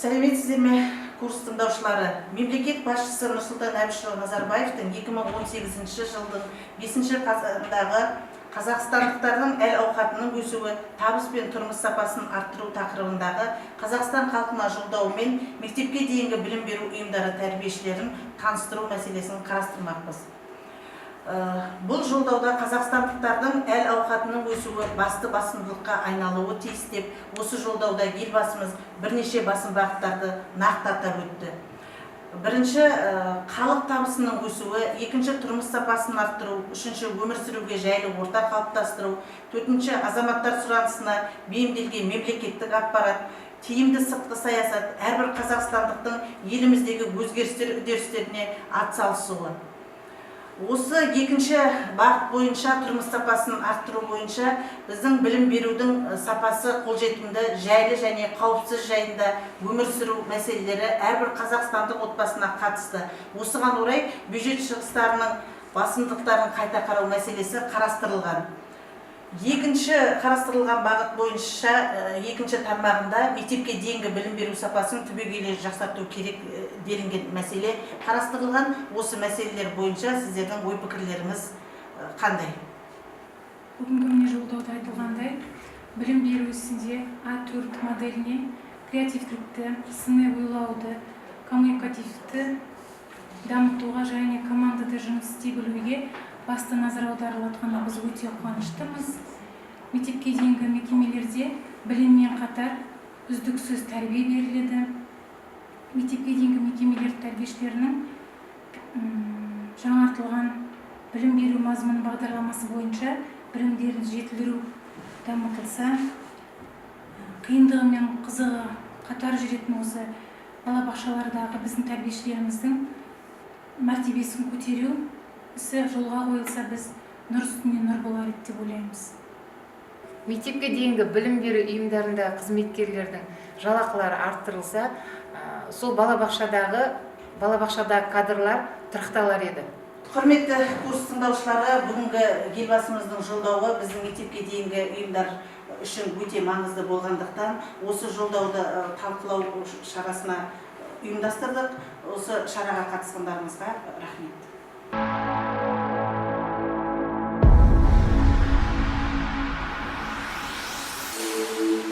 Сәлеметсіздер ме, курс тыңдаушылары! Мемлекет басшысы Нұрсұлтан Әбішұлы Назарбаевтың 2018 жылдың 5 қазанындағы «Қазақстандықтардың әл-ауқатының өсуі, табыс пен тұрмыс сапасын арттыру» тақырыбындағы Қазақстан халқына Жолдауымен мектепке дейінгі білім беру ұйымдары тәрбиешілерін таныстыру мәселесін қарастырмақпыз. Бұл жолдауда қазақстандықтардың әл-ауқатының өсуі басты басымдылыққа айналуы тиіс деп, осы жолдауда Елбасымыз бірнеше басым бағыттарды нақты атап өтті. Бірінші, халық табысының өсуі, екінші, тұрмыс сапасын арттыру, үшінші, өмір сүруге жайлы орта қалыптастыру, төртінші, азаматтар сұранысына бейімделген мемлекеттік аппарат, тиімді сыртқы саясат, әрбір қазақстандықтың еліміздегі өзгерістер үдерістеріне атсалысуы. Осы екінші бағыт бойынша, тұрмыс сапасын арттыру бойынша, біздің білім берудің сапасы, қолжетімді, жайлы және қауіпсіз жайында өмір сүру мәселелері әрбір қазақстандық отбасына қатысты. Осыған орай бюджет шығыстарының басымдықтарын қайта қарау мәселесі қарастырылған. Екінші қарастырылған бағыт бойынша, екінші тармағында мектепке дейінгі білім беру сапасын түбегейлі жақсарту керек делінген мәселе қарастырылған. Осы мәселелер бойынша сіздердің ой пікірлеріңіз қандай? Бүгінгі, міне, жолдауда айтылғандай, білім беру ісінде А4 моделіне креативтілікті, сыни ойлауды, коммуникативті дамытуға және командада жұмыс істей білуге басты назар аударылып жатқанына біз өте қуаныштымыз. Мектепке дейінгі мекемелерде біліммен қатар үздіксіз тәрбие беріледі. Мектепке дейінгі мекемелер тәрбиешілерінің жаңартылған білім беру мазмұны бағдарламасы бойынша білімдерін жетілдіру дамытылса, қиындығы мен қызығы қатар жүретін осы балабақшалардағы біздің тәрбиешілеріміздің мәртебесін көтеру ісі жолға қойылса, біз нұр үстіне нұр болар еді деп ойлаймыз. Мектепке дейінгі білім беру ұйымдарындағы қызметкерлердің жалақылары арттырылса, сол балабақшадағы кадрлар тұрақталар еді. Құрметті курс тыңдаушылары, бүгінгі Елбасымыздың жолдауы біздің мектепке дейінгі ұйымдар үшін өте маңызды болғандықтан, осы жолдауды талқылау шарасына ұйымдастырдық. Осы шараға қатысқандарыңызға рахмет.